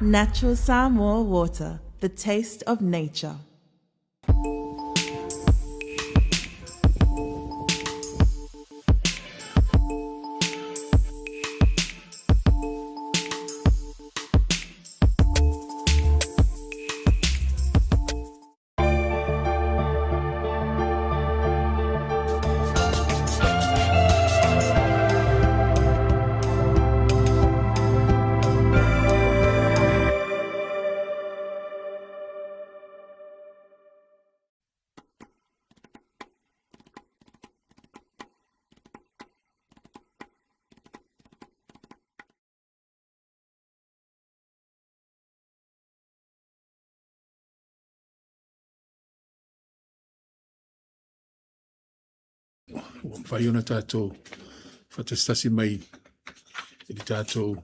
Natural Samoa water, the taste of nature. Ua mafai ona tatou faatasitasi mai i le tatou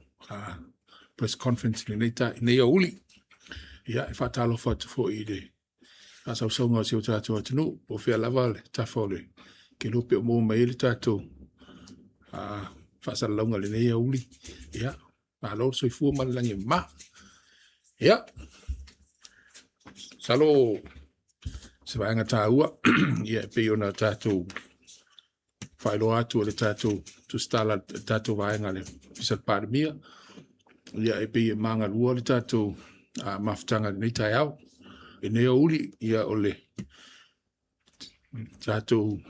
press conference i lenei ta, i lenei aoauli. Ia, e faatalofa atu foi i le faasausauga o si o tatou atunuu, po o fea lava le tafa o le kelope o maua mai ai le tatou faasalalauga i lenei aoauli. Ia, malo le soifua ma le lagi e mama. Ia, masalo se vaega taua ia e pei ona tatou faailoa atu e le tatou tusitala le tatou vaega a le Ofisa o le Palemia, ia e pei e magalua le tatou mafutaga i lenei taeao. I lenei aoauli, ia o le tatou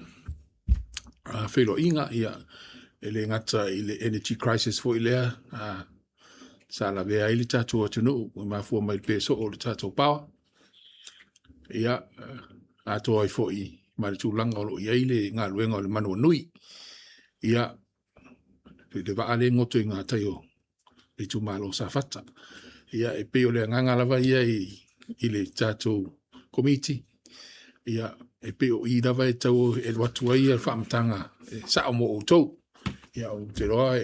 feiloaiga, ia e le gata i le energy crisis foi lea sa lavea ai le tatou atunuu e mafua mai i le pe soo o le tatou power, ia atoa ai foi ma le tulaga o lo o i ai le galuega o le manuanui, ia le vaa lea e goto i gatai o le itumalo o Safata. Ia, e pei o le agaga lava ia i le tatou Komiti, ia, e pei o i lava e tau e alu atu ai le faamatalaga e sao mo outou. Ia, ou te iloa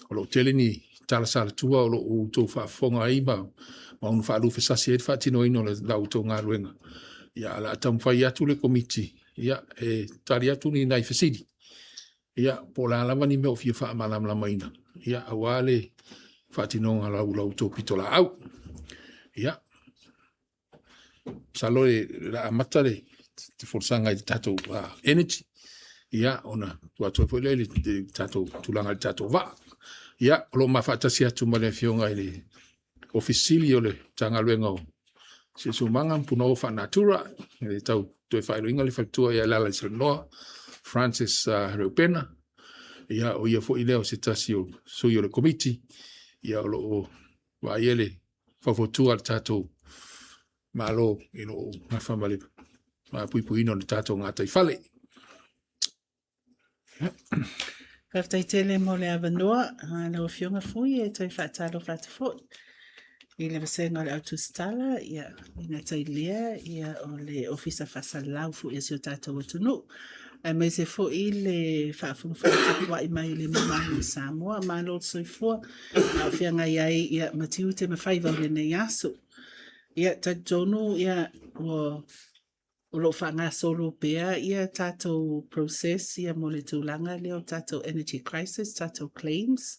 o lo o tele ni tala salatua o lo o outou faafofoga ai ma ono faaluafesasi ai le faatinoina o la outou galuega. Ia, ae o le a taumafai atu le Komiti ia, e tali atu ni nai fesili, ia, po o le a lava ni mea o fia faamalamalamaina, ia, aua le faatinoga o la outou pitolaau. Ia, masalo o le a amata le folasaga i le tatou energy, ia, ona tuu atu ai foi lea i le tatou tulaga i le tatou vaa. Ia, o lo o ma faatasi atu ma le Afioga i le Ofisa Sili o le Matagaluega o Siosiomaga ma Punaoa Faanatura, e tau toe faailoaina le faletua ia Lealaisalanoa Francis Reupena, ia o ia foi lea o se tasi o sui o le Komiti, ia o lo o vaaia le faufautua a le tatou Malo i lo o nafa ma le puipuiina o le tatou gataifale. Faafetai tele mo le avanoa, lau Afioga foi e toe faatalofa atu foi i le vasega o le au tusitala, ia, e gata i lea, ia, o le Ofisa Faasalalau foi a si o tatou atunuu, aemaise foi le faafogafoga tapuai mai i le mamalu o Samoa. Malo le soifua, a o feagai ai ia, ma tiute ma faiva o lenei aso. Ia, talitonu, ia, ua O lo o faagasolo pea ia tatou process ia mo le tulaga lea o tatou energy crisis, tatou claims,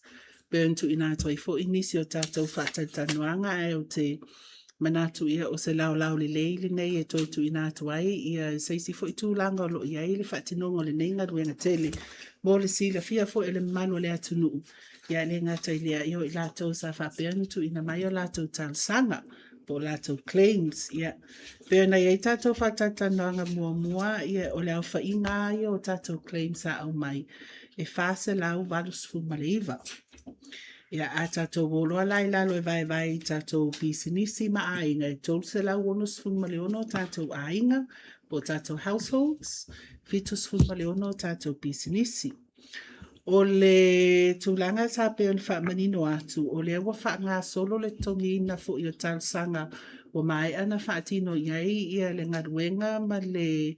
pei ona tuuina atu ai foi nisi o tatou faatalatalanoaga, ae ou te manatu ia o se laolao lelei lenei e toe tuuina atu ai ia se isi foi tulaga o lo o i ai le faatinoga o lenei galuega tele mo le silafia foi e le mamalu o le atunuu. Ia e le gata i lea, ia o i latou sa faapea ona tuuina mai a latou talosaga po o latou claims. Ia, pei ona i ai tatou faatalatalanoaga muamua, ia, o le aofaiga lava ia o tatou claims sa aumai, e 489. Ia, a tatou o loa la i lalo e vaevae i tatou pisinisi ma aiga, e 366 o tatou aiga po o tatou households, 76 o tatou pisinisi. O le tulaga sa pei ona faamanino atu, o lea ua faagasolo le totogiina foi o talosaga ua maea ona faatino i ai le galuega ma le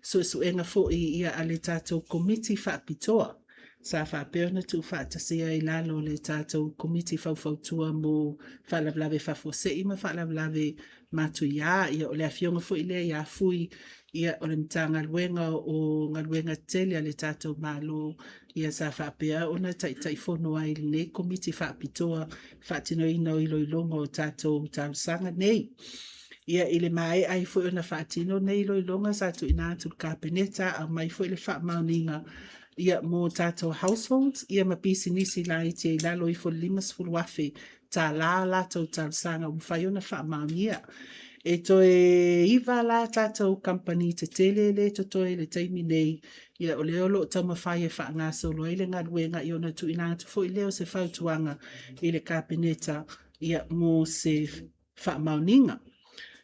suesuega foi a le tatou Komiti Faapitoa. sa faapea ona tuufaatasia i lalo o le tatou Komiti Faufautua mo Faalavelave Faafuasei ma Faalavelave Matuia. Ia, o le afioga foi lea ia Fui, ia, o le Matagaluega o Galuega Tetele a le tatou Malo, ia sa faapea ona Taitaifono ai i lenei Komiti Faapitoa faatinoina o iloiloga o tatou talosaga nei. Ia, i le maea ai foi ona faatino nei iloiloga sa tuuina atu i le Kapeneta, aumai foi le faamaoniga ia mo tatou households ia ma pisinisi laiti e i lalo ifo o le $50,000 a latou talosaga ua mafai ona faamaonia. E toe iva la tatou kamupani tetele lea e totoe i le taimi nei, ia o lea o lo o taumafai e faagasolo ai le galuega ia ona tuuina atu foi lea o se fautuaga i le Kapeneta ia mo se faamaoniga.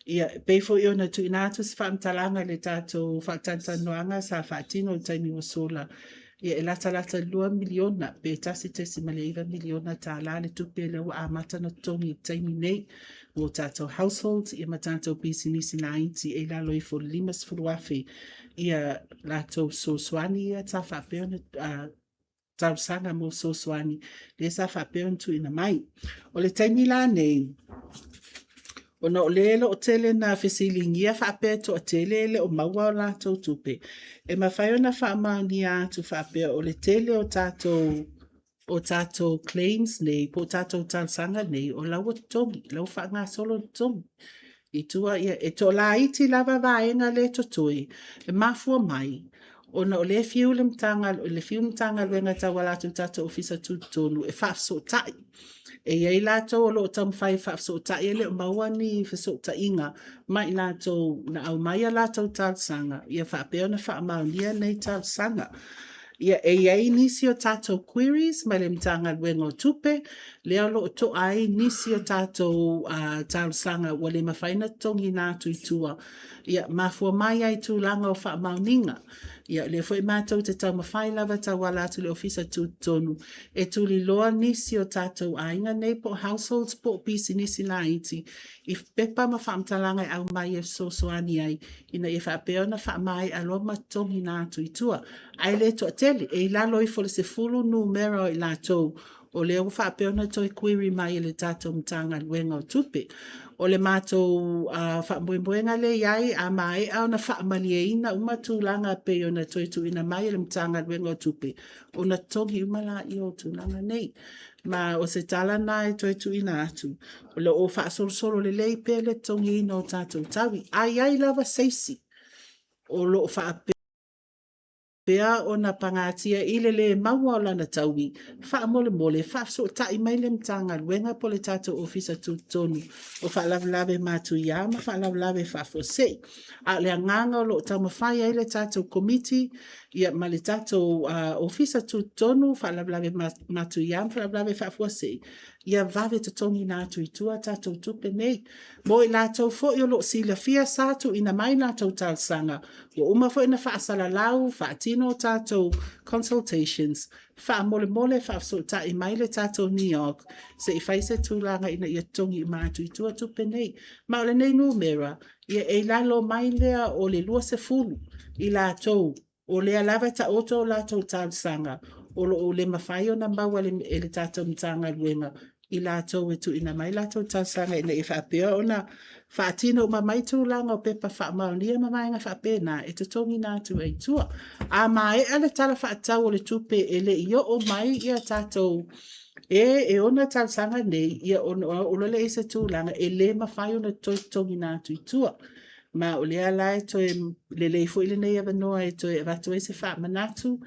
Ia, e pei foi ona tuuina atu se faamatalaga i le tatou faatalatalanoaga sa faatino i le taimi ua sola, ia e latalata i le $2 miliona pe $1.9 miliona tala le tupe lea ua amata ona totogi i le taimi nei mo tatou households ia ma tatou pisinisi laiti e i lalo ifo o le $50,000 ia latou fesoasoani ia sa faapea ona talosaga mo fesoasoani lea sa faapea ona tuuina mai. O le taimi la nei, ona o lea e le o tele na fesiligia faapea e toatele e le o maua a latou tupe, e mafai ona faamaonia atu faapea o le tele o tatou o tatou claims nei po o tatou talosaga nei, o la ua totogi, o la ua faagasolo le totogi. I tua ia, e toalaiti lava vaega lea e totoe, e mafua mai ona o lea e fiu le le fiu Matagaluega e tauala atu i le tatou Ofisa Tutotonu e faafesootai. E i ai latou o lo o taumafai e faafesootai e le o maua ni fesootaiga ma i latou na aumai a latou talosaga ia faapea ona faamaonia nei talosaga. Ia, e i ai nisi o tatou queries mai le Matagaluega o Tupe, lea o lo o to'a ai nisi o tatou talosaga ua le mafai ona totogiina atu i tua, ia, mafua mai ai i tulaga o faamaoniga. Ia, o lea foi matou te taumafai lava e tauala atu i le Ofisa Tutotonu e tuliloa nisi o tatou aiga nei po o households po o pisinisi laiti i pepa ma faamatalaga e aumai e fesoasoani ai ina ia faapea ona faamaea loa ma totogiina atu i tua. Ae le toatele, e i lalo ifo o le 10 numera o i latou o lea ua faapea ona toe query mai e le tatou Matagaluega o Tupe. O le matou faamoemoega lea e i ai, a maea ona faamalieina uma tulaga e pei ona toe tuuina mai e le Matagaluega o Tupe, ona totogi uma laia o tulaga nei. Ma o se tala lena e toe tuuina atu, o lo o faasolosolo lelei pea le totogiina o tatou taui. A i ai lava se isi o lo o faapea ona pagatia i le lē maua o lana taui, faamolemole, faafesootai mai le Matagaluega po o le tatou Ofisa Tutotonu o Faalavelave Matuia ma Faalavelave Faafuasei. A o le agaga o lo o taumafai ai le tatou Komiti ia ma le tatou Ofisa Tutotonu o Faalavelave Matuia ma Faalavelave Faafuasei, ia vave totogiina atu i tua tatou tupe nei. Mo i latou foi o lo o silafia sa tuuina mai latou talosaga, ua uma foi ona faasalalau, faatino tatou consultations, faamolemole faafesootai mai le tatou NEOC se i fai se tulaga ina ia totogi uma atu i tua tupe nei. Ma o lenei numera, ia e i lalo mai lea o le 20 i latou O lea lava e taoto o latou talosaga o lo o le mafai ona maua e le tatou Matagaluega i latou e tuuina mai latou talosaga ina ia faapea ona faatino uma mai tulaga o pepa faamaonia ma vaega faapena e totogiina atu ai i tua. A maea le Tala Faatatau o le Tupe e le i oo mai ia tatou e e ona talosaga nei, ia ona oo loa lea i se tulaga e le mafai ona toe totogiina atu i tua. Ma o lea la e toe lelei foi lenei avanoa e toe avatu ai se faamanatu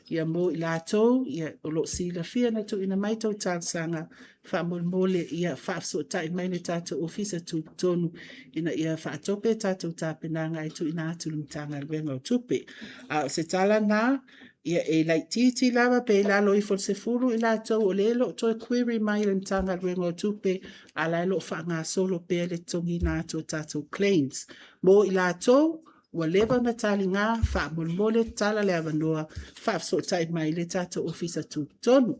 ia mo i latou ia, o lo o silafia na tuuina mai tou talosaga faamolemole ia faafesootai mai le tatou Ofisa Tutotonu ina ia faatope tatou tapenaga e tuuina atu i le Matagaluega o Tupe. A o se tala na, ia e laitiiti lava pe i lalo ifo o le 10 i latou o lea e le o toe query mai e le Matagaluega o Tupe a la e lo o faagasolo pea le totogiina atu o tatou claims. Mo i latou ua leva ona taliga, faamolemole tatala le avanoa, faafesootai mai le tatou Ofisa Tutotonu.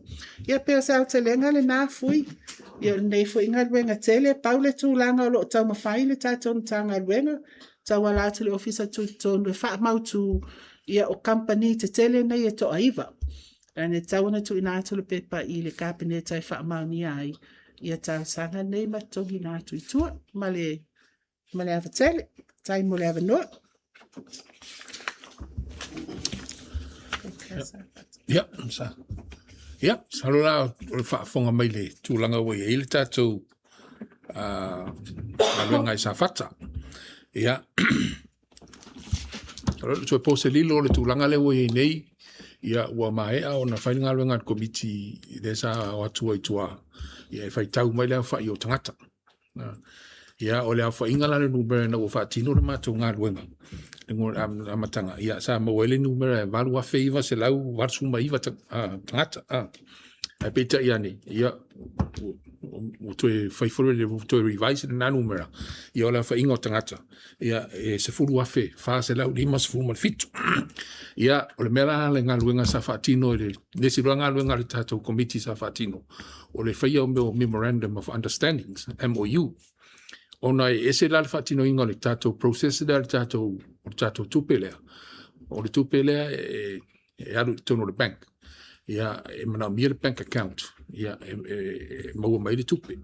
Ia pei o se aotelega lena Fui, ia o lenei foi galuega tele, pau le tulaga o lo o taumafai le tatou Matagaluega, tauala atu i le Ofisa Tutotonu e faamautu, ia o kamupani tetele nei e toaiva. Leaga e tatau ona tuuina atu le pepa i le Kapeneta e faamaonia ai ia talosaga nei ma totogiina atu i tua. Ma le ma le ava tele. Faafetai mo le avanoa. Ia, sa. Ia, masalo la o le faafofoga mai le tulaga ua i ai le tatou galuega i Safata. Ia, o le toe po se lilo o le tulaga lea ua i ai nei, ia ua maea ona fai le galuega a le Komiti lea sa o atu ai i tua, ia e faitau mai le aofai o tagata. Ia, o le aofaiga la o le numera ina ua faatino le matou galuega i le amataga, ia sa maua ai le numera e 8,989 tagata. Ae peitai ane, ia, ua toe fai foi le, ua toe revise lena numera, ia o le aofaiga o tagata, ia e 10,457. Ia, o le mea la le galuega sa faatino i le isi loa galuega a le tatou Komiti sa faatino, o le faia o mea o Memorandum of Understandings, MOU, ona e ese la le faatinoina o le tatou process lea, o le tatou tupe lea. O le tupe lea e alu i totonu o le bank. Ia, e manaomia le bank account, ia, e maua mai ai le tupe.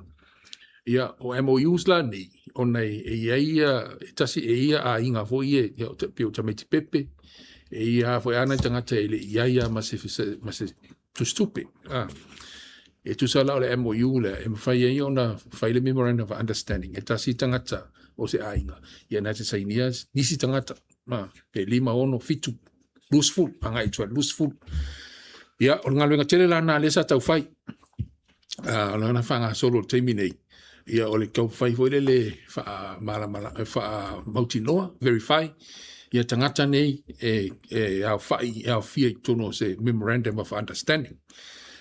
Ia, o MOUs la nei, ona e i ai ia, e tasi, e i ai aiga foi ia, e pei o tamaiti pepe, e i ai foi lava nai tagata e le i ai lava ma se tusitupe. E tusa la o le MOU lea, e mafai ai ona fai le Memorandum of Understanding, e tasi tagata o se aiga, ia na te sainia nisi tagata, pe 5, 6, 7, 20, agai atu i le 20. Ia, o le galuega tele la lena lea sa tau fai, o lana faagasolo i le taimi nei, ia o le taumafai foi lele faamalamalama, faamautinoa, verify ia tagata nei e aofai, e aofia i totonu o se Memorandum of Understanding.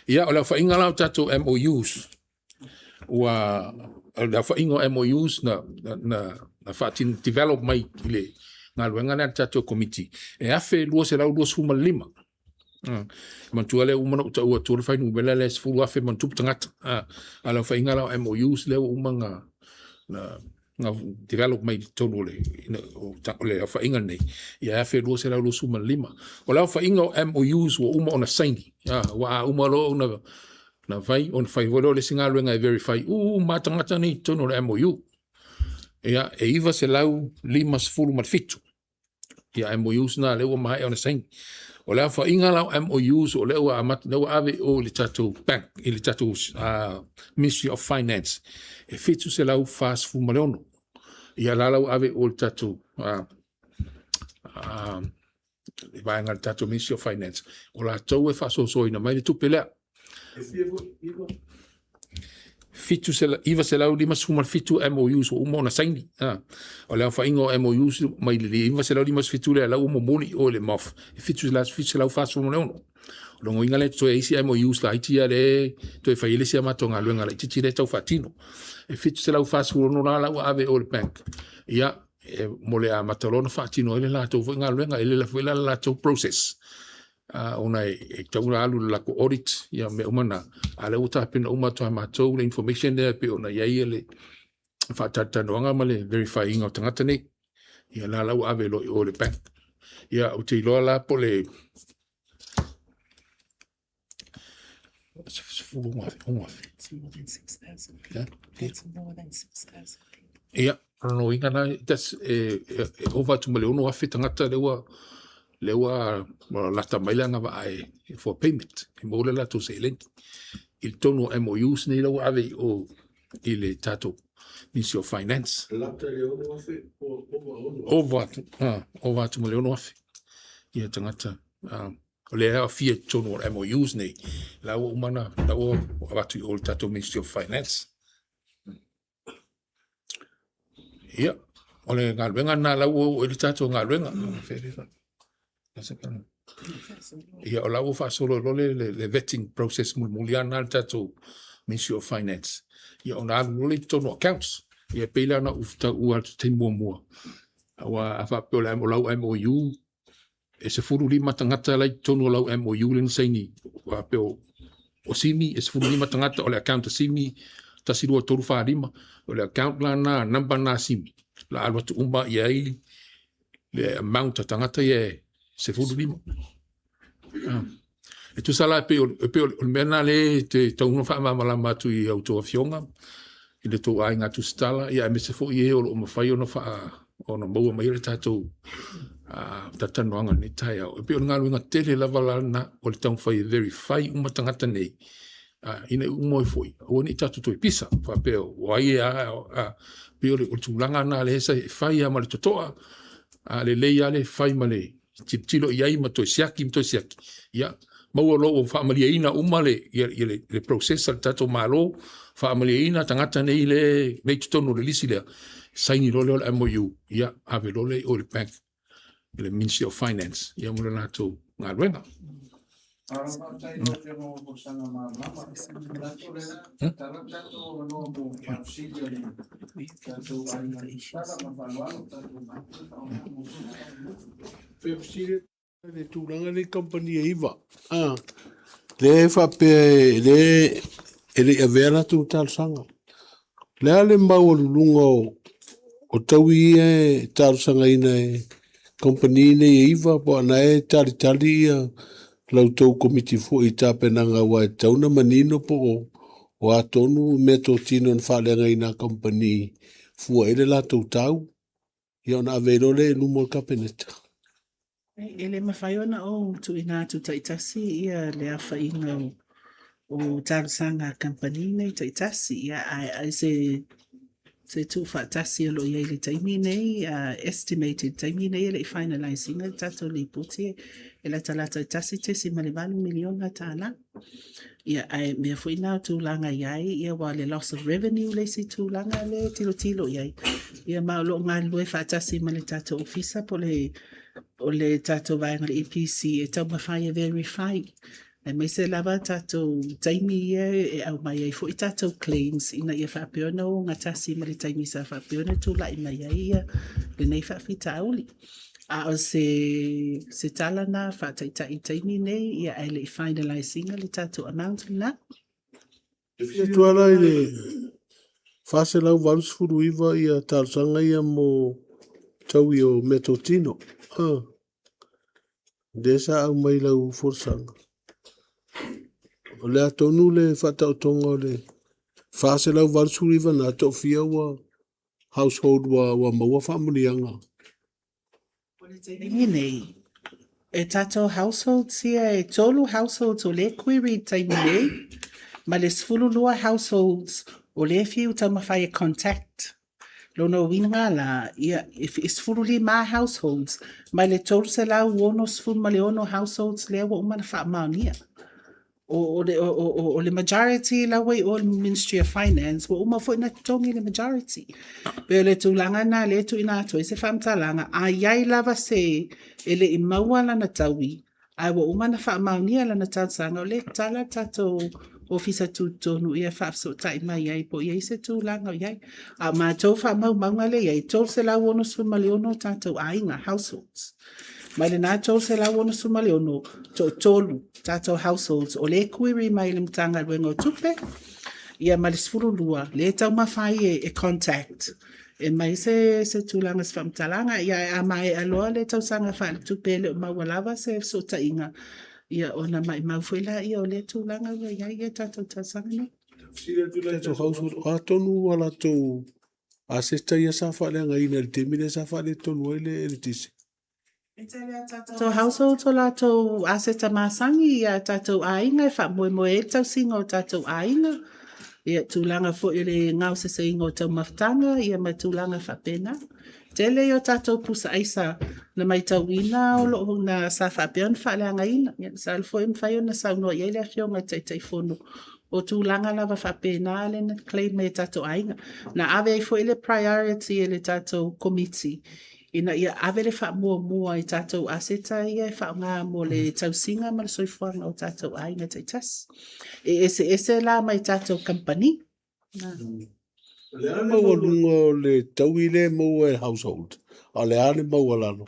Ia, o le aofaiga la o tatou MOUs, ua, o le aofaiga o MOUs na faatino, develop mai i le galuega lea a le tatou Komiti, e 1,225. Manatua lea ua uma ona ou taua atu le fuainumera lea e 10,000 ma ona tupu tagata. A o le aofaiga la o MOUs lea ua uma ona develop mai i totonu o le aofaiga lenei, ia e 1,225. O le aofaiga o MOUs ua uma ona saini, aua a uma loa ona fai, ona fai foi lea o le isi galuega e verify uma lava tagata nei i totonu o le MOU. Ia, e 957 ia MOUs na lea ua maea ona saini. O le aofaiga la o MOUs o lea ua amata, lea ua ave i o i le tatou bank, i le tatou Ministry of Finance, e 746. Ia la la ua ave i o i le tatou le vaega a le tatou Ministry of Finance, o latou e faasoasoaina mai le tupe lea. 957 MOUs ua uma ona saini. O le aofaiga o MOUs mai le 957 lea la ua momoli i o i le MOF e 746. O lona uiga lea e totoe ai isi MOUs laiti ia lea e toe fai ai le isi a matou galuega laitiiti lea e tau faatino. E 746 la la ua ave i o i le bank. Ia, e, mo le amata loa ona faatino ai le latou foi galuega, e lele foi la le latou process. Ona e tatau ona alu i le latou audit, ia mea uma na, a o lea ua tapena uma atu lava e matou le information lea e pei ona i ai le faatalatalanoaga ma le verify ina o tagata nei. Ia la la ua ave loa i o i le bank. Ia ou te iloa la po o le 16,000. It's more than 6,000 people. It's more than 6,000 people. Ia, o lona uiga la, that's, e ova atu ma le 6,000 tagata lea ua, lea ua lata mai le agavaa e, for payment, e maua le latou seleni. I totonu o MOUs nei la ua ave i o i le tatou Ministry of Finance. Lata i le 6,000 po ova 6,000. Ova atu, ova atu ma le 6,000 ia tagata. O lea e aofia i totonu o MOUs nei, la ua uma ona, la ua avatu i o i le tatou Ministry of Finance. Ia, o le galuega lena la ua oo i ai le tatou galuega. Ia, o la ua faasolo loa le vetting process mulimuli lava lena a le tatou Ministry of Finance. Ia, ona alu loa lea i totonu o accounts. Ia, e pei la ona ou taua atu i le taimi muamua, aua a faapea o lau MOU, e 15 tagata la i totonu o lau MOU lea na saini, faapea o Simi, e 15 tagata o le account a Simi, 1, 2, 3, 4, 5, o le account la na, number na a Simi, la alu atu uma i ai le amount a tagata ia e 15. E tusa la e pei o, e pei o le mea lena lea e te tatau ona faamalamalama atu i a outou afioga i le tou aiga tusitala, ia aemaise foi e o lo o mafai ona faa ona maua mai le tatou talatalanoaga i lenei taeao. E pei o le galuega tele lava la lena o le taumafai e verify uma tagata nei, ina ia uma ai foi, aua ne i tatou toe pisa faapea o ai e a, pei o le tulaga lena lea e fai lava ma le totoa, a lelei lava le fai ma le tilotilo i ai ma toe siaki ma toe siaki, ia maua loa ua faamalieina uma le, ia, ia le, le process a le tatou Malo, faamalieina tagata nei le nei totonu o le lisi lea, saini loa lea o le MOU, ia ave loa lea i o i le bank, i le Ministry of Finance, ia mo le latou galuega. Le tulaga lea i kamupani e 9, lea e faapea lea e le i avea latou talosaga. O le a le maualuluga o taui ia e talosagaina e kamupani nei e 9 po o na e talitali la outou komiti foi i tapenaga aua e tatau ona manino po o a tonu meatotino na faaleagaina a kamupani fua i ai le latou tau, ia ona ave ai loa lea i luma o le Kapeneta. E le mafai ona ou tuuina atu taitasi ia le aofaiga o talosaga a kamupani nei taitasi, ia, ae se tuufaatasi o lo o i ai i le taimi nei, estimated taimi nei e le i finalise ina le tatou lipoti, e latalata i le $1.8 miliona. Ia, ae mea foi na o tulaga i ai, ia, aua o le loss of revenue le isi tulaga lea e tilotilo i ai. Ia, ma o lo o galulue faatasi ma le tatou ofisa po o le tatou vaega o le EPC e taumafai e verify, aemaise lava tatou taimi ia e aumai ai foi tatou claims ina ia faapea ona ogatasi ma le taimi sa faapea ona tulai mai ai lenei faafitauli. A o se, se tala na faataitai i taimi nei, ia ae le i finalise ina le tatou amount lena. E fia atu lava i le 489 ia talosaga ia mo taui o meatotino. Ah. Lea sa aumai lau folasaga. O le a tonu le faataotoga o le 489 na toafia ua household ua maua faamanuiaga. O le taimi nei, e tatou households ia e tolu households o lea e query i le taimi nei, ma le 12 households o lea e fiu taumafai e contact. Lona uiga la, ia, e 15 households mai le 366 households lea ua uma ona faamaonia. O le, o le majority la ua i o i le Ministry of Finance, ua uma foi ona totogi le majority. Pei o le tulaga lena lea e tuuina atu ai se faamatalaga, a i ai lava se e le i maua lana taui, ae ua uma ona faamaonia lana talosaga, o lea e tatala le tatou Ofisa Tutotonu ia faafesootai mai ai po o i ai se tulaga o i ai. A o matou faamaumauga lea e i ai, e 366 o tatou aiga, households. Mai lena 366, toatolu tatou households o lea e query mai i le Matagaluega o Tupe, ia ma le 12 lea e taumafai e contact e aumai se se tulaga se faamatalaga. Ia ae a maea loa le tausaga faaletupe e le o maua lava se fesootaiga, ia ona maumau foi lea o lea tulaga ua i ai ia tatou talosaga nei. Tatou household, o a tonu a latou aseta ia sa faaleagaina i le taimi lea sa faaletonu ai le eletise? E tele a tatou households o latou aseta masani i a tatou aiga e faamoemoe ai le tausiga o tatou aiga, ia tulaga foi o le gaoseseina o taumafataga ia ma tulaga faapena. Tele ia o tatou pusa aisa na matauina o lo o na sa faapea ona faaleagaina. Ia masalo foi e mafai ona saunoa i ai le Afioga i le Taitaifono o tulaga lava faapena lea na claim mai e tatou aiga. Na ave ai foi le priority e le tatou Komiti ina ia ave le faamuamua i tatou aseta ia e faaaoga mo le tausiga ma le soifuaga o tatou aiga taitasi. E eseese la mai tatou kamupani. O le a le maualuga o le taui lea e maua e household, a o le a le maualalo?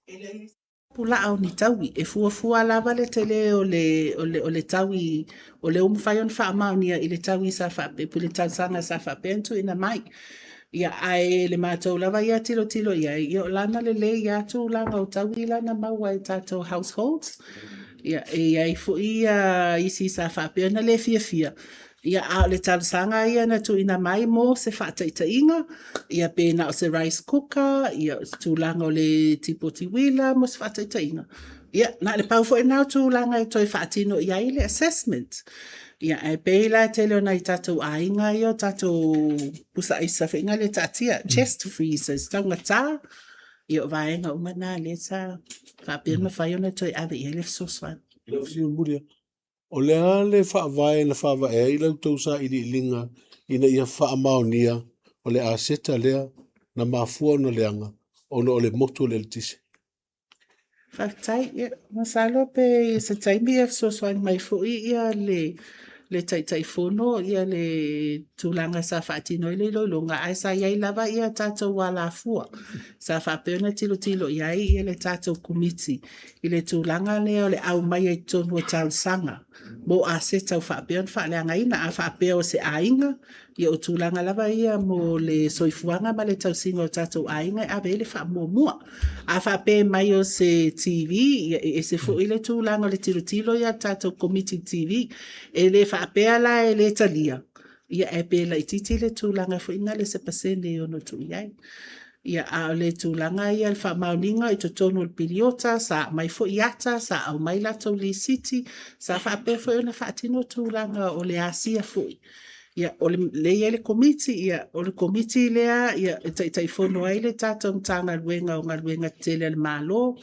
E leai pulaa o ni taui. E fuafua lava le tele o le, o le, o le taui o lea ua mafai ona faamaonia i le taui sa faapea, i le tausaga sa faapea ona tuuina mai. Ia, ae le matou lava ia tilotilo i ai, ia o lana lelei lava tulaga o taui la na maua e tatou households. Ia, e i ai foi ia isi sa faapea ona le fiafia, ia, a o le talosaga ia na tuuina mai mo se faataitaiga, ia pe na o se rice cooker, ia o se tulaga o le tipoti uila mo se faataitaiga. Ia, na o le pau foi lena o tulaga e toe faatino i ai le assessment. Ia, ae pei la e tele o nai tatou aiga ia o tatou pusa aisa foi na le taatia, chest freezers, taugata. Ia o vaega uma na lea sa faapea ona mafai ona toe ave i ai le fesoasoani. Lau Afioga Mulia, o le a le faavae na faavae ai la outou sailiiliga ina ia faamaonia o le aseta lea na mafua ona leaga ona o le motu o le eletise? Faafetai. Ia, masalo pe i se taimi e fesoasoani mai foi ia le le Taitaifono ia le tulaga sa faatino ai le iloiloga, ae sa i ai lava ia tatou alafua sa faapea ona tilotilo i ai ia le tatou Komiti i le tulaga lea o le aumaia i totonu o talosaga mo aseta ua faapea ona faaleagaina. A faapea o se aiga, ia o tulaga lava ia mo le soifuaga ma le tausiga o tatou aiga e ave ai le faamuamua. A faapea e mai o se TV, ia e ese foi le tulaga o le tilotilo ia a le tatou Komiti i le TV. E le faapea la e le talia, ia ae pe laitiiti le tulaga foi lena i se pasene e ono tuu i ai. Ia, a o le tulaga ia i le faamaoniga i totonu o le piriota, sa aumai foi ata, sa aumai latou lisiti, sa faapea foi ona faatino tulaga o le asia foi. Ia, o lea e i ai le Komiti, ia, o le Komiti lea e Taitaifono ai le tatou Matagaluega o Galuega Tetele a le Malo,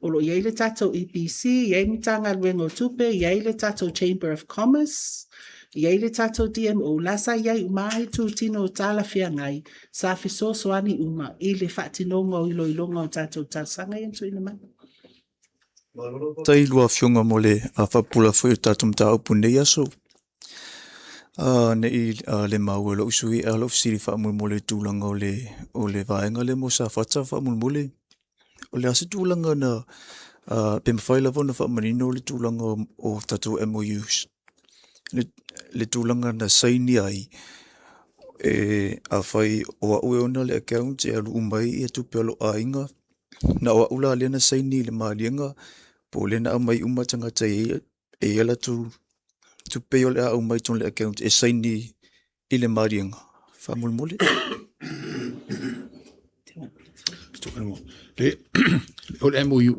o lo o i ai le tatou EPC, e i ai le Matagaluega o Tupe, e i ai le tatou Chamber of Commerce, e i ai le tatou DMO, la sa i ai uma lava itutino talafeagai sa fesoasoani uma i le faatinoga o iloiloga o tatou talosaga ia na tuuina mai. Faafetai i lua Afioga mo le faapupula foi o le tatou mataupu i lenei aso. Ne i le maua e lou sui usufono a o lau fesili faamolemole i le tulaga o le vaega lea mo Safata faamolemole. O le a se tulaga na pe mafai lava ona faamanino le tulaga o tatou MOUs le tulaga na saini ai afai o au e ona le account e alu uma ai tupe a lou aiga Na o au la lea na saini i le maliega po o lea na aumai uma tagata e i ai latou tupe o le a aumai i totonu o le account e saini i le maliega faamolemole. O le MOU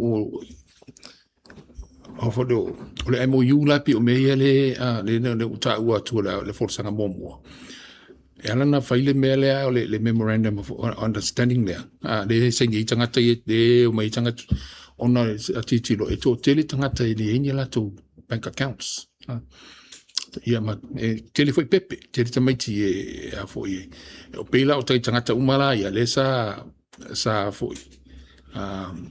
o le MOU la pei o mea ia lea ua taua atu i le folasaga muamua, e ala ona fai le mea lea o le memorandum of understanding lea, lea e saini ai tagata ia, lea e omai ai tagata, ona e tilotilo e toatele tagata e leai ni a latou bank accounts. Ia ma e tele foi pepe, tele tamaiti e a foi, e pei la o tagata uma la ia lea sa sa foi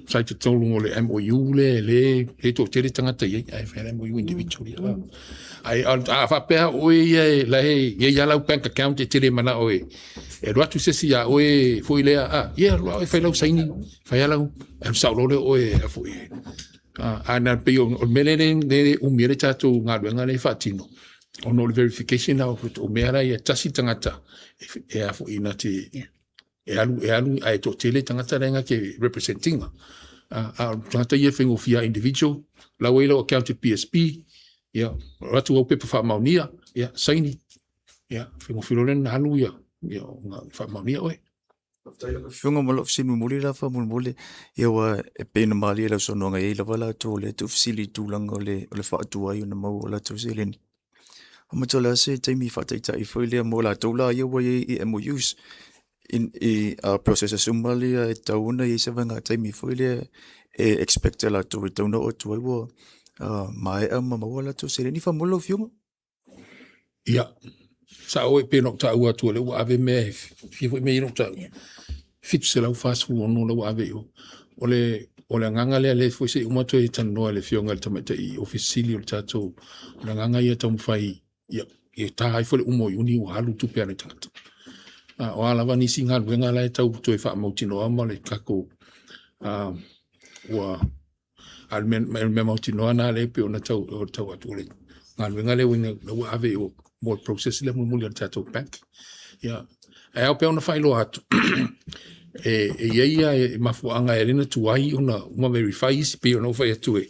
sa i totonu o le MOU lea le e toatele tagata i ai ae fai le MOU individually ae a faapea oe ia e la e i ai lau bank account e tele manao e e alu atu se isi ia oe foi lea a ia alu oe fai lau saini fai lau alu sao loa lea oe a foi a na pei o le mea lea le umi ai le tatou galuega lea e faatino ona o le verification o mea la ia tasi tagata e a foi na te e alu e alu ae toatele tagata la e na te represent ina. A o tagata ia e faigofie lava individual, lau ai lau account i PSB, ia alu atu au pepa faamaonia, ia saini, ia faigofie loa lea ona alu ia ona faamaonia oe. Faafetai lau Afioga mo lau fesili mulimuli la faamolemole. Ia aua e pei ona malie i lau saunoaga e i ai lava latou o lea e tuufesili i tulaga o le faatuai ona maua o latou seleni. Matua o le a se taimi faataitai foi lea mo latou la ia ua i ai i MOUs i processes uma ia e tatau ona i ai se vaega taimi foi lea e expect e latou e tatau ona oo atu ai ua maea ma maua latou seleni faamolemole lau afioga. Ia, sao e pei ona ou taua atu o lea ua ave mea e fia foi mea ia na ou taua. 746 la ua ave i o. O le, o le agaga lea, lea foi se i uma toe talanoa i le Afioga i le Tamaitai Ofisa Sili o le tatou, o le agaga ia taumafai ia, ia ta ai foi le uma o Iuni ua alu tupe a nai tagata. A, o a lava nisi galuega la e tau toe faamautinoa ma le tatou, ua A o le mea mautinoa lena lea e pei ona tau, tau atu, o le galuega lea ua ave i o mo le process lea mulimuli a le tatou bank. Ia, ae ao pea ona faailoa atu, e i ai lava mafuaaga e ala ai ona tuai ona uma verify isi, pei ona ou fai atu e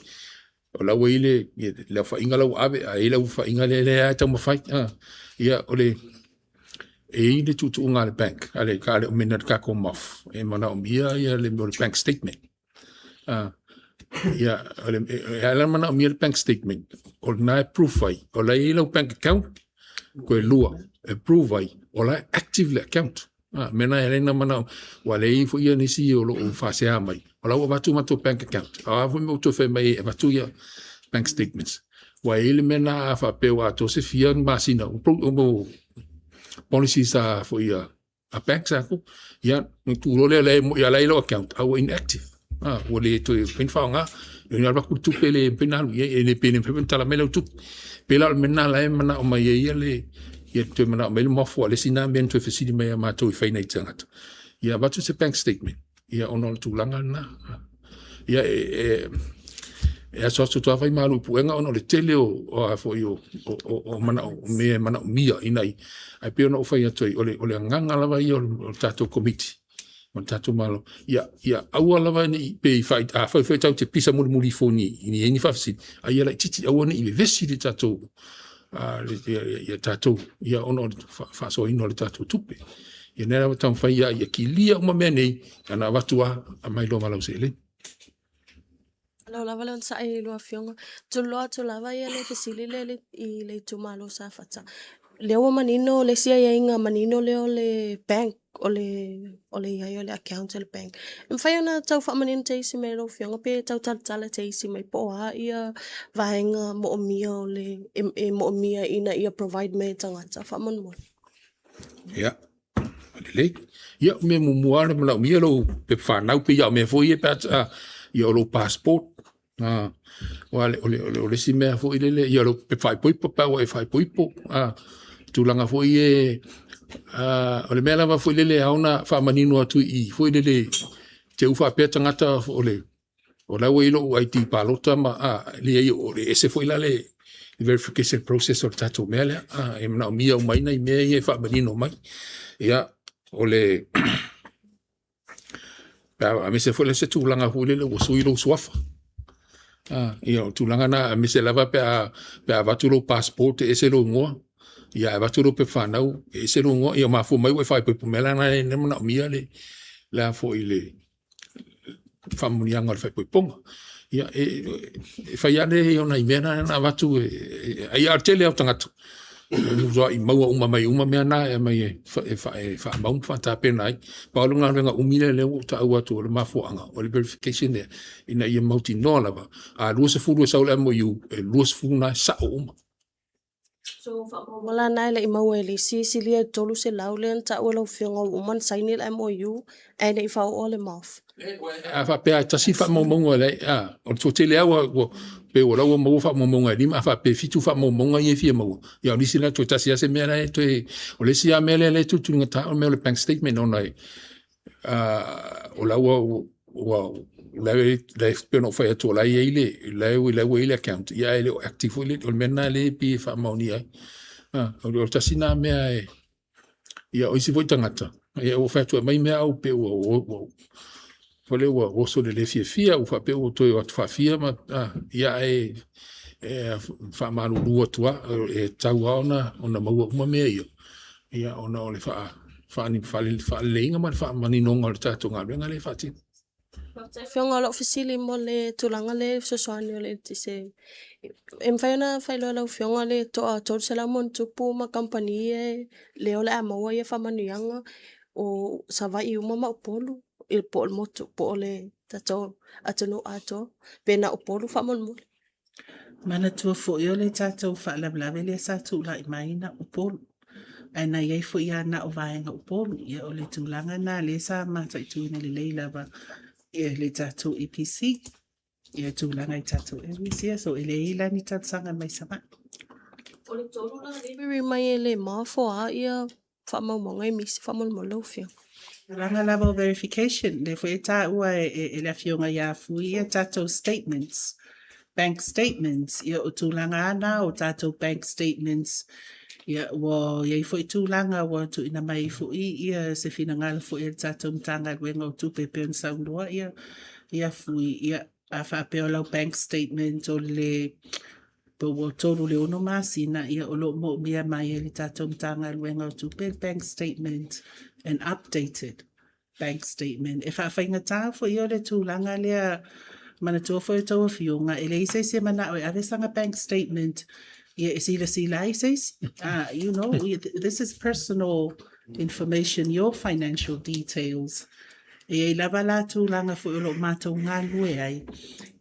O la ua i ai le aofaiga la ua ave, ae i ai le aofaiga lea lea e taumafai. Ia o le e i ai le tuutuuga a le bank, a le a le tatou MOF, e manaomia ia le mea o le bank statement. Ia, e ala ona manaomia le bank statement, o lena e proof ai, o la e i ai lau bank account, toe lua, e prove ai, o la e active le account. A, mea na e ala ai ona manao, aua o lea e i ai foi nisi o lo o faasea mai, o la ua avatu matou bank account, a o a foi mea ua toe fai mai ai e avatu ia bank statements. Aua e i ai le mea lena a faapea ua atoa se fia masina, o policies a foi a a banks a ku ia ni tu loa lea la e la i lau account a ua inactive a ua le toe mafai ona faaaoga ina alu atu le tupe le mafai ona alu i ai e le pe le mafai ona tala mai lau tupe pei la o le mea lena la e manao mai ai ia le ia toe manao mai le MOF aua o le isi lena mea na toe fesili mai ia matou e fai nai tagata ia avatu se bank statement ia ona o le tulaga lena. Ia e, e, e asuasu atu lava malu i puega ona o le tele o, o a foi o, o, o, o manao, o mea e manaomia ina ia, ae pei ona ou fai atu ai, o le, o le agaga lava ia o le, o le tatou komiti, o le tatou Malo, ia, ia aua lava ne i, pe i fai, afai foi tatou te pisa mulimuli ifo ni, ni ai ni faafesili, a ia laitiiti, aua ne i vevesi le tatou, ia tatou, ia ona o le faasoaina o le tatou tupe. Ia lea lava taumafai ia, ia kilia uma mea nei, ana avatu lava, aumai loa ma lau seleni. Lau lava le onosai i lua afioga. Tuloa atu lava ia le fesili lea i le itumalo o Safata. Lea ua manino le isi aiaiga manino lea o le bank, o le, o le i ai o le account a le bank. E mafai ona tau faamanino te isi mai e lau afioga pe tau talatala te isi mai po o a ia vaega moomia o le, e, e moomia ina ia provide mai e tagata faamolemole. Ia, lelei. Ia, o mea muamua lava le manaomia lou pepa fanau pei lava o mea foi ia pe a, ia o lou passport. Aua o le, o le, o le isi mea foi lele, ia lou pepa faaipoipo pe a ua e faaipoipo. Tulaga foi ia, o le mea lava foi lele e ao ona faamanino atu i i foi lele, te i ua faapea tagata o le, o la ua i ai lou ID palota ma, leai o le ese foi la le verification process o le tatou mea lea, e manaomia uma ai nai mea ia e faamanino mai. Ia, o le Pe a aemaise foi la se tulaga foi lele ua sui lou suafa. Ia o tulaga na aemaise lava pe a pe a avatu lou passport e ese lou igoa, ia ae avatu lou pepa fanau e ese lou igoa, ia mafua mai ua e faaipoipo mai la lena e manaomia le le a foi le faamanuiaga o le faaipoipoga. Ia e fai lava le o nai mea na na avatu e ai a o le tele lava o tagata ua maua uma mai uma mea na e aumai e faamau ma faatapena ai. Pau le galuega umi lea lea ua ou taua atu o le mafuaaga o le verification lea ina ia mautinoa lava a 20 e sau le MOU e 20 na e sao uma. So faamaumauga la na e le i maua e le isi silia i le 300 lea na taua e lau Afioga ua uma ona saini le MOU ae le i faaoo le MOF. A faapea e tasi faamaumauga leai, a, o le toatele lava ua, ua, pei o la ua maua faamaumauga e lima, a faapea e fitu faamaumauga ia e fia maua, ia o nisi la toe tasi lava se mea la e toe, o le isi lava mea lea e tulituligata o le mea o le bank statement ona e, o la ua, ua, la e, la e pei ona ou fai atu o la e i ai le, la e, la ua i ai le account, ia ae le o active foi le, o le mea lena lea e pei e faamaonia ai. O le tasi lena mea e, Ia, o isi foi tagata, ia ua fai atu e aumai mea au pei ua, ua, ua, foi lea ua oso i le le fiafia, ua faapea ua toe o atu faafia ma, ia ae e faamalulu atu lava, e tatau lava ona, ona maua uma mea ia, ia ona o le faaleleiga ma le faamaninoga o le tatou galuega lea e faatino. Faafetai Afioga, o lau fesili mo le tulaga lea i fesoasoani o le eletise, e mafai ona faailoa e lau Afioga le toa 300 ma ono tupu ma kamupani ia lea o le a maua ia faamanuiaga o Savaii uma ma Upolu po o le motu po o le tatou atunuu atoa pe na o Upolu faamolemole? Manatua foi o le tatou faalavelave lea sa tulai mai na Upolu, ae na i ai foi lava na o vaega Upolu. Ia o le tulaga lena lea sa mataituina lelei lava e le tatou EPC ia tulaga i tatou areas ia. So e leai la ni talosaga mai Savaii. O le tolu la lea e riri mai e le maofoa ia faamaumauga e misi faamolemole lau Afioga. Tulaga lava o verification, lea foi e taua e le Afioga ia Fui ia tatou statements, bank statements, ia o tulaga lava na o tatou bank statements, ia ua i ai foi tulaga ua tuuina mai ai foi ia se finagalo foi a le tatou Matagaluega o Tupe e pei ona saunoa ia Fui, ia. A faapea o lau bank statement o le po ua 3 i le 6 masina, ia o lo o moomia mai e le tatou Matagaluega o Tupe le bank statement, an updated bank statement. E faafaigata foi o le tulaga lea, manatua foi a outou afioga, e leai se isi e manao e ave sana bank statement ia e silasila ai se isi. This is personal information, your financial details. E i ai lava la tulaga foi o lo o matou galulue ai.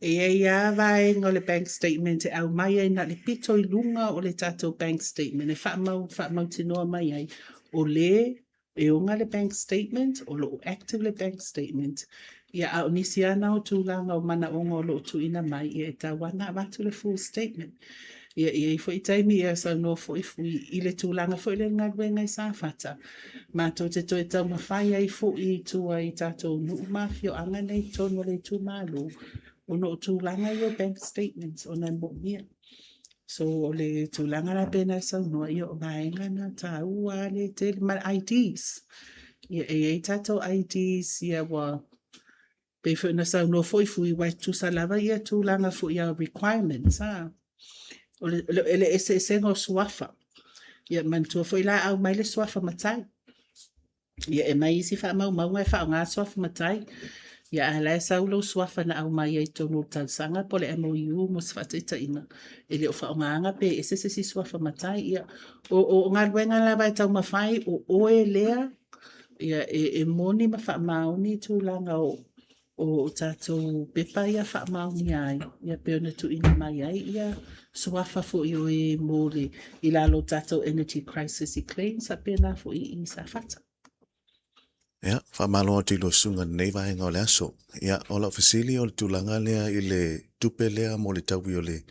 E i ai lava vaega o le bank statement e aumai ai na o le pito i luga o le tatou bank statement e faamau, faamautinoa mai ai o le e oga le bank statement, o lo o active le bank statement. Ia, a o nisi lava na o tulaga o manaoga o lo o tuuina mai, ia e tatau lava ona avatu le full statement. Ia, e i ai foi taimi ia saunoa foi Fui i le tulaga foi lea i le galuega i Safata, matou te toe taumafai ai foi i tua i tatou nuu ma afioaga nei i totonu o le itumalo, ona o tulaga ia o bank statements ona e moomia. So o le tulaga la pei ona e saunoa, ia o vaega na taua lava le tele ma le IDs. Ia e i ai tatou IDs ia ua pei foi ona saunoa foi Fui, aua e tutusa lava ia tulaga foi ia requirements a. O le, le eseesega o suafa. Ia manatua foi la a aumai le suafa matai. Ia e aumai isi faamaumauga e faaaoga suafa matai. Ia a o la e sau lou suafa na aumai ai i totonu o le tausaga po o le MOU mo se faataitaiga, e le o faaaogaina pe ese se isi suafa matai. Ia, o galuega lava e taumafai o oe lea, ia e moni ma faamaoni tulaga o tatou pepa ia faamaonia ai, ia pei ona tuuina mai ai ia suafa foi o e mo le i lalo o tatou energy crisis i claims faapena foi i Safata. Ia, faamalo atu i lou susuga i lenei vaega o le aso. Ia, o lau fesili o le tulaga lea i le tupe lea mo le taui o le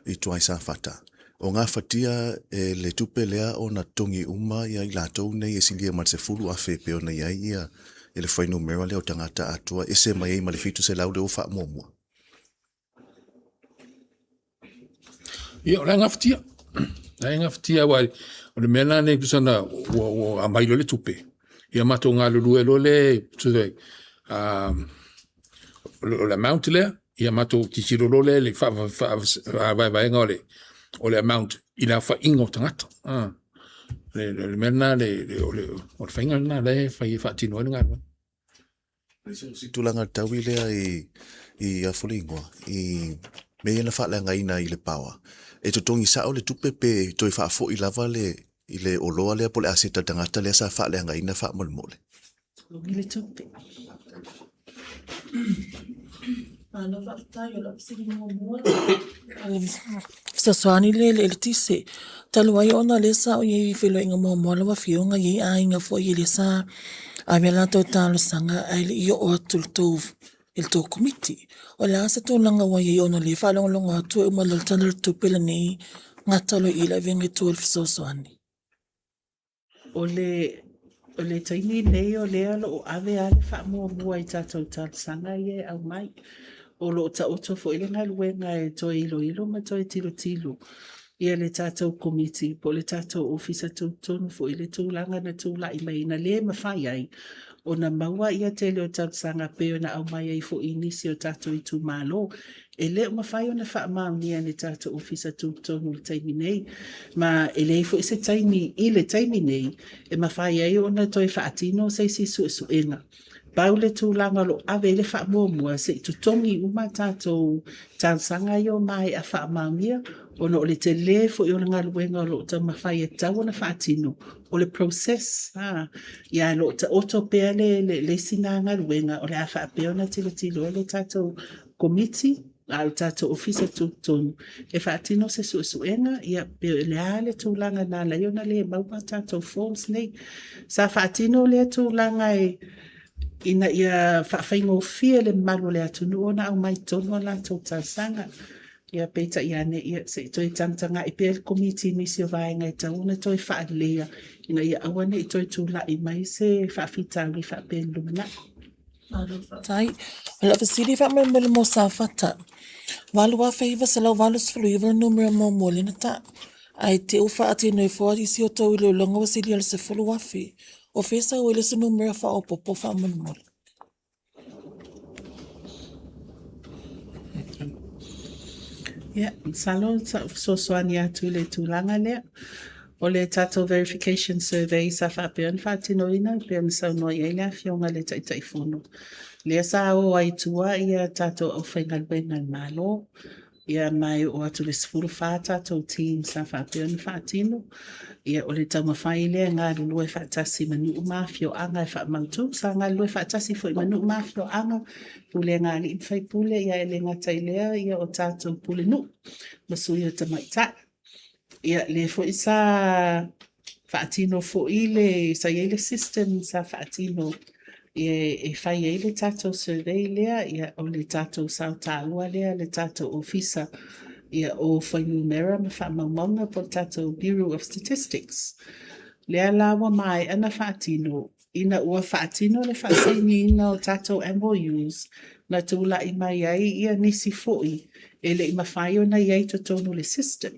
Ituai Safata. O gafatia e le tupe lea ona totogi uma ia i latou nei e silia ma le 10,000 e pei ona i ai ia le fuainumera lea o tagata atoa ese mai ai ma le 700 lea ua faamuamua. Ia, o le a gafatia. O le a gafatia, aua o le mea lena nei tusa na ua aumai loa le tupe, ia matou galulue loa lea, tusa o le amount lea, ia matou tilotilo loa lea i le faavaevaega o le amount i le aofaiga o tagata. O le mea lena, o le faiga lena lea e fai e faatino ai le galuega. Se tulaga taui lea i Afuliigoa, i mea ia na faaleagaina i le power, e totogi sao le tupe pe toe faafoi lava le i le oloa lea po o le aseta a le tagata lea sa faaleagaina faamolemole? Totogi le tupe. Malo faafetai o lau fesili muamua, o le fesoasoani lea i le eletise. Talu ai ona o lea sa ou i ai i feiloaiga muamua lau Afioga, e i ai aiga foi lea sa ave a latou talosaga ae le i oo atu i le tou i le tou Komiti. O le a se tulaga ua i ai ona o lea e faalogologo atu e uma loa le Tala o le Tupe lenei gata loa i i le avega i tua o le fesoasoani? O le, o le taimi lenei o lea o lo o ave lava le faamuamua i tatou talosaga ia e aumai. O lo o taoto foi le galuega e toe iloilo ma toe tilotilo ia le tatou Komiti po o le tatou Ofisa Tutotonu foi i le tulaga na tulai mai na le mafai ai ona maua ia tele o talosaga pei ona aumai ai foi i nisi o tatou itumalo. E le o mafai ona faamaonia e le tatou Ofisa Tutotonu i le taimi nei, ma e leai foi se taimi i le taimi nei e mafai ai ona toe faatino se isi suesuega. Pau le tulaga o lo o ave i ai le faamuamua, se i totogi uma tatou talosaga ia ua maea faamaonia, ona o le tele foi o le galuega o lo o taumafai e tatau ona faatino, o le process, ia o lo o taoto pea le isi na galuega o le a faapea ona tilotilo ai le tatou Komiti, a o le tatou Ofisa Tutotonu e faatino se suesuega, ia pe o le a le tulaga na ala ai ona le maua tatou forms nei. Sa faatino lea tulaga e ina ia faafaigofie le mamalu o le atunuu ona aumai i totonu a latou talosaga. Ia peitai ane, ia se i toe tagatagai pea le Komiti i nisi o vaega e tatau ona toe faaleleia ina ia aua ne i toe tulai mai se faafitauli faapea i le lumanai. Faafetai. O lau fesili faamolemole mo Safata, 8989 le numera muamua lea na tau, ae te i ua faatino ifo nisi o tou iloiloga ua silia i le 10,000. O fea e sau ai le isi numera faaopoopo faamolemole? Ia, masalo sa ou fesoasoani atu i le tulaga lea. O le tatou verification survey sa faapea ona faatinoina e pei ona saunoa i ai le Afioga i le Taitaifono, lea sa o ai i tua ia tatou aufaigaluega a le Malo, ia ma e oo atu i le 14 tatou team sa faapea ona faatino. Ia o le taumafai lea e galulue faatasi ma nuu ma afioaga e faamautu. Sa galulue faatasi foi ma nuu ma afioaga, pulega a alii ma faipule, ae le gata i lea o tatou pulenuu ma sui o tamaitai. Ia lea foi sa faatino foi le… sa i ai le system sa faatino e fai ai le tatou survey lea, o le tatou sao taua lea a le tatou Ofisa o Fuainumera ma Faamaumauga po o le tatou Bureau of Statistics. Lea la ua maea ona faatino, ina ua faatino le faasainiina o tatou MOUs, na tulai mai ai nisi foi e le i mafai ona i ai i totonu o le system.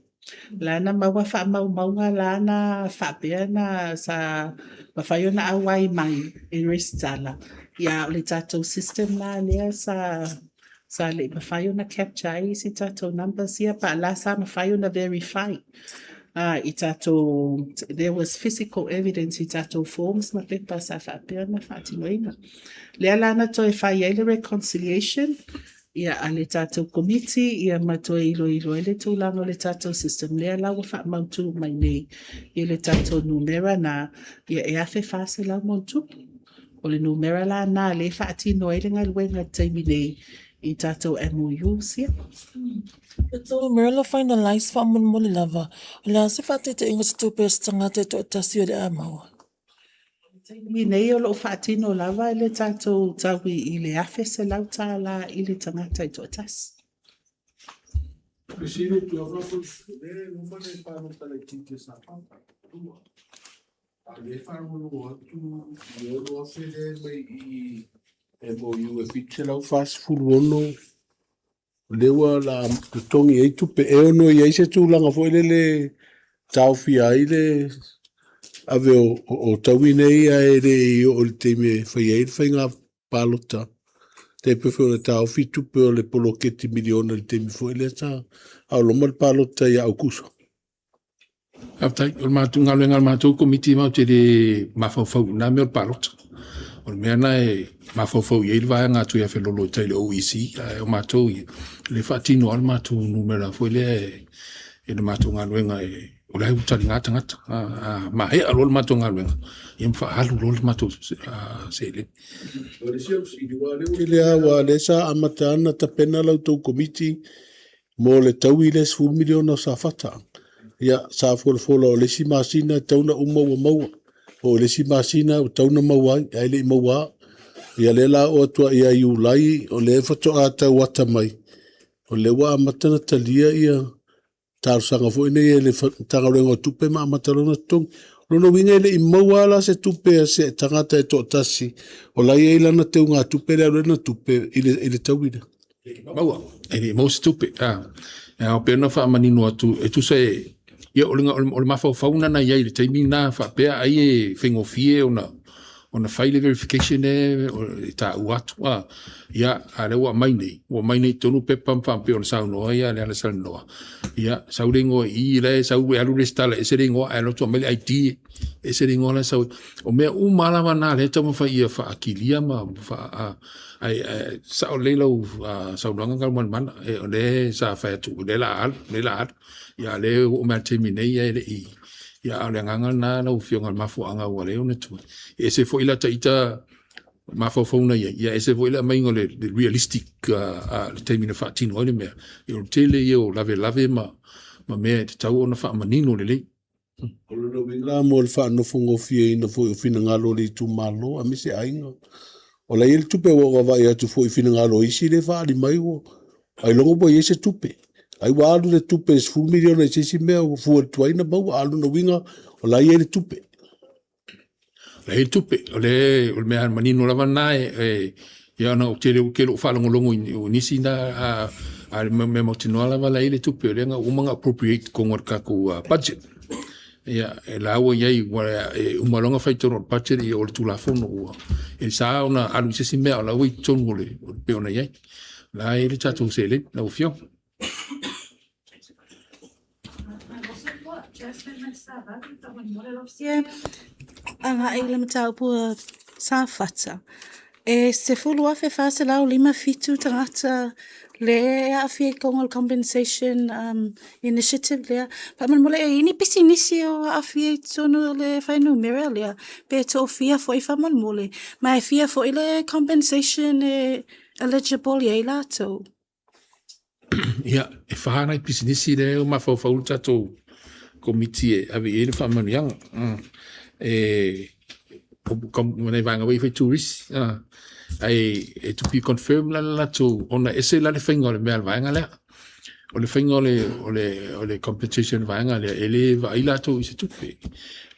La na maua faamaumauga la na faapea na sa mafai ona auai mai e resitala, a o le tatou system la lea sa le i mafai ona capture ai isi tatou numbers ia, po o la sa mafai ona verify i tatou, there was physical evidence i tatou forms ma pepa sa faapea ona faatinoina. Lea la na toe fai ai le reconciliation a le tatou Komiti ma toe iloilo ai le tulaga o le tatou system, lea la ua faamautu mai nei i le tatou numera lena, e $1,400+. O le numera la lena o lea e faatino ai le galuega i le taimi nei i tatou MOUs ia. O le numera lea ua finalize faamolemole lava, o le a se faataitaiga o se tupe a se tagata e toatasi o le a maua? I le taimi nei o lo o faatino lava le tatou taui i le $1,100 i le tagata e toatasi. A o lea e faalogologo atu i le $6,000 lea e aumai i i MOU e 746 lea ua o le a totogi ai tupe. E ono i ai se tulaga foi lele e taofia ai le ave o taui nei ae le i oo i le taimi e fai ai le faiga palota. E tai pei foi ona taofi tupe o le poloketi miliona i le taimi foi lea sa a o loma le palota ia Aokuso. Faafetai. O le matou galuega a le matou Komiti matou te le mafaufau i na mea o le palota. O le mea lena e mafaufau i ai le vaega a Tuiafelolo i tai i le OEC, ae o matou ia, o lea e faatino lava le matou numera foi lea i le matou galuega o la e ua taliga tagata. A maea loa le matou galuega, ia ma faaalu loa le matou seleni. O le isi au fesili, aua o lea ua tele lava aua o lea sa amata lava ona tapena la outou Komiti mo le taui lea $10 miliona o Safata. Ia, sa folafola o le isi masina e tatau ona uma ua maua, po o le isi masina ua tatau ona maua ai, ae le i maua lava. Ia lea o le a oo atu lava ia Iulai o lea faatoa tau ata mai, o lea ua amata ona talia talosaga foi nei e le Matagaluega o Tupe ma amata loa ona totogi. O lona uiga e le i maua lava la se tupe a se tagata e toatasi o la e i ai lana teugatupe lea e alu ai lana tupe i le taui lea. Maua, e le i maua se tupe. E ao pea ona faamanino atu, e tusa e, ia o le mafaufau lena na i ai i le taimi lena faapea ai e faigofie ona fai le verification lea e taua atu. Ia, a o lea ua aumai nei, ua aumai nei i totonu pepa ma faapea ona saunoa ai Lealasalanoa, ia, sau le igoa i i, la e sau e alu resitala e ese le igoa, ae alu atu aumai le ID e ese le igoa la e sau ai. O mea uma lava na o lea e taumafai ia faakilia ma faa… Ae sao lelei lau saunoaga Galumalemana, o lea sa fai atu o lea o le a alu, o lea o le a alu. A o lea ua oo mai lava i le taimi nei e le i… A o le agaga lena lau Afioga i le mafuaaga ua ala ai ona tuai, e ese foi la ita mafaufauga na i ai, ae ese foi le aumaiga o le realistic i le taimi na faatino ai le mea. O le tele ia o lavelave ma mea e tatau ona faamanino lelei. O lona uiga la mo le faanofogofieina foi o finagalo o le itumalo aemaise aiga, o la e i ai le tupe aua ua ou vaavaai atu foi i finagalo o isi lea e faaali mai ua ailoga ua i ai se tupe. Ai ua alu le tupe e $10 miliona i se isi mea ua fua i le tuai ona maua. A o lona uiga o la e i ai le tupe. O la e i ai le tupe. O le mea manino lava lena, ia ona ou te le ou faalogologo i nisi na, a o le mea mautinoa lava o la e i ai le tupe, o lea na ua uma ona appropriate i totonu o le tatou budget. Ia, o la ua i ai, aua e uma loa ona fai i totonu o le budget, ia o le Tulafono ua, e sa ona alu i se isi mea, a o la ua i totonu e pei ona i ai. O la e i ai le tatou seleni lau Afioga. Ia, agai i le mataupu a Safata, e 10,457 tagata lea e aafia i totonu o le compensation initiative lea. Faamolemole e i ai ni pisinisi o aafia i totonu o le fuainumera lea? Pe toafia foi faamolemole? Ma e fia foi le compensation e eligible i ai latou? Ia, e wha nai pisinisi lea e mafaufau le tatou komiti e ave i ai le faamanuiaga. E nai vaega foi fai turisi. Ae e to be confirmed la le latou ona ese la le faiga o le mea a le vaega lea. O le faiga o le o le o le compensation vaega lea e le vaai latou i se tupe.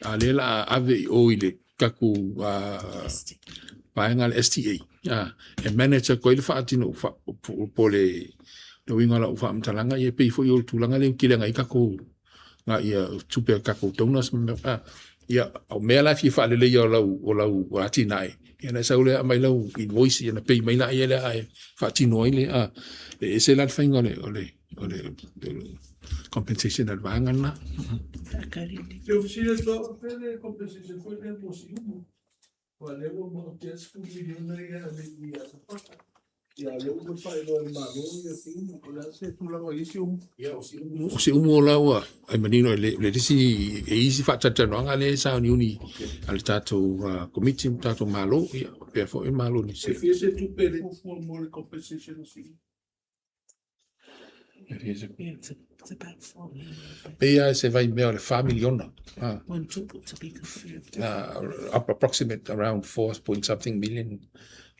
A lea la ave i o i le tatou vaega le STA e manage atu ai le faatino po o le uiga o lau faamatalaga ia pei foi o le tulaga lea ua tele ai tatou ia tupe a tatou donors ma mea ia o mea la e fia faaleleia o lau o lau atinae ia ona e sau lea aumai lau invoice ia ona pay mai lea lea ae faatino ai le e ese la le faiga o le o le o le compensation a le vaega lena. Te ofisile atu au pe le compensation foi lea mo Siumu. Aua lea ua maotia le 10 miliona ia ave i Safata. Ia lea ua faailoa e le Malo ia Siumu. O le a se tulaga o i ai Siumu? Ia o Siumu, o Siumu o la ua e manino e le le isi e isi faatalatalanoaga lea e sauniuni a le tatou Komiti ma le tatou Malo ia faapea foi le Malo o Niu Sila. E fia se tupe e fuafua mo le compensation o Siumu? Pei lava se vaimea o le 4 miliona. Approximate around 4 point something million.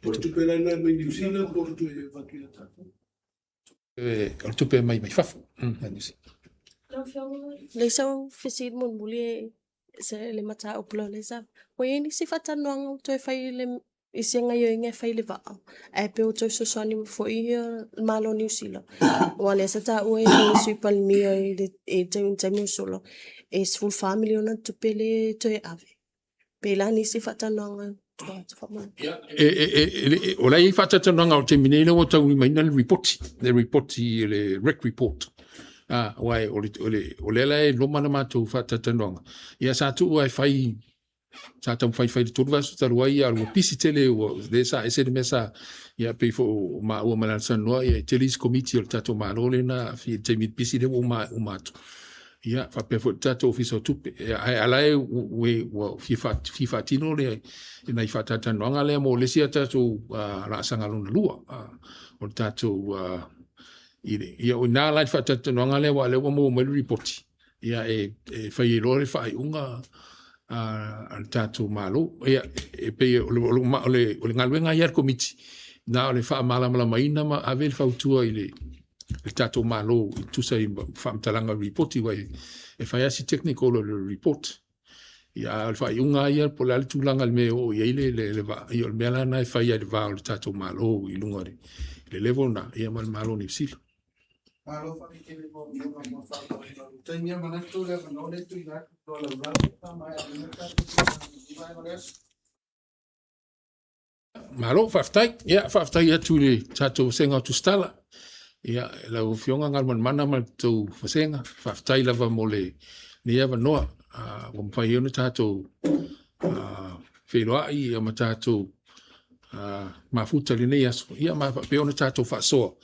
O le tupe la lena mai Niu Sila po o le tupe e avatu ia tatou? O le tupe mai mai fafo. Lau Afioga, leai sau fesili mulimuli e se le mataupu lea o lea sa ua i ai nisi faatalanoaga ua toe fai i le i se gaoioiga e fai i le vaa ae pei ua toe fesoasoani mai foi ia le Malo o Niu Sila aua o lea sa taua e le Sui Palemia i le taimi ua sola e $14 miliona le tupe lea e toe ave. Pe i ai la nisi faatalanoaga i tua atu faamolemole. Ia, o la e i ai faatalatalanoaga o le taimi nei lea ua taulimaina le lipoti, le lipoti le REC report. Aua o lea la e loma le matou faatalatalanoaga, ia sa tuu lava e fai, sa taumafai e fai i le 3 vaiaso talu ai, a ua pisi tele, lea sa ese le mea sa, ia pei foi o maua ma le Alsanoa, ia e tele isi komiti o le tatou Malo lea na aafia i le taimi pisi lea ua uma atu. Ia, faapea foi le tatou Ofisa o Tupe. Ae a la e ua fia faatino le nai faatalatalanoaga lea mo le isi a tatou laasaga lona lua o le tatou ia o i ina la i le faatalatalanoaga lea aua o lea ua maua mai le lipoti, ia e fai ai loa le faaiuga a le tatou Malo. Ia, e pei o le galuega ia a le Komiti, na o le faamalamalamaina ma ave le fautua i le tatou Malo e tusa ai ma faamatalaga o le lipoti, aua e fai lava si technical o le report. Ia, a o le faaiuga lava ia po o le a le tulaga i le mea e oo i ai le vaa, ia o le mea la lena e fai lava i le va o le tatou Malo i luga o le level lena, ia ma le Malo o Niu Sila. Malo faafetai tele i lau Afioga mo le faamoemoe. O le taimi lava manatu o le avanoa lea e tuuina atu i lou laulau e faamaea ai le tatou tulaga i lenei vaega o le aso. Malo, faafetai. Ia, faafetai atu i le tatou vasega o Tusitala. Ia, lau Afioga Galumalemana ma le tou vasega, faafetai lava mo lenei avanoa ua mafai ai ona tatou feiloai ma tatou mafuta i lenei aso, ia ma faapea ona tatou faasoa,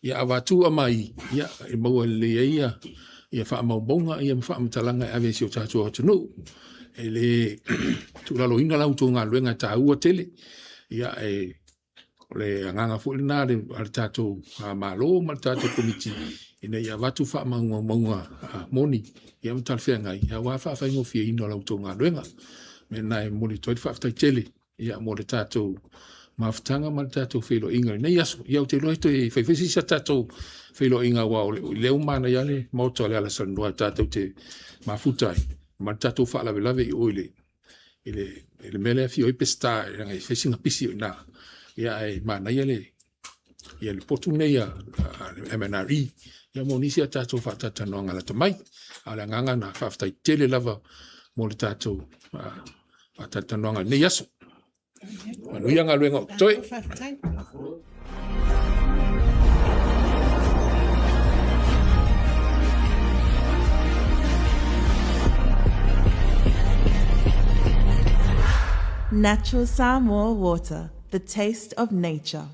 ia avatu aumai, ia e maua lelei ai ia, ia faamaumauga ia ma faamatalaga e ave i si o tatou atunuu. E le tuulaloina la outou galuega e taua tele, ia e o le agaga foi lena a le tatou Malo ma le tatou Komiti ina ia avatu faamaumauga moni ia ma talafeagai aua faafaigofieina o la outou galuega. O le mea lena e momoli atu ai le faafetai tele ia mo le tatou mafutaga ma le tatou feiloaiga i lenei aso. Ia ou te iloa e toe fai foi se isi a tatou feiloaiga aua o lea ua manaia lava le Maota o Lealasalanoa tatou te mafuta ai ma le tatou faalavelave i o i le i le i le mea lea e afio ai Peseta leaga e fai sina pisi o i ina. Ia ae manaia le ia le potu lenei a le MNRE ia mo nisi a tatou faatalatalanoaga lata mai. A o le agaga lena, faafetai tele lava mo le tatou faatalatalanoaga i lenei aso. Manuia galuega o totoe. Natural Samoa water, the taste of nature.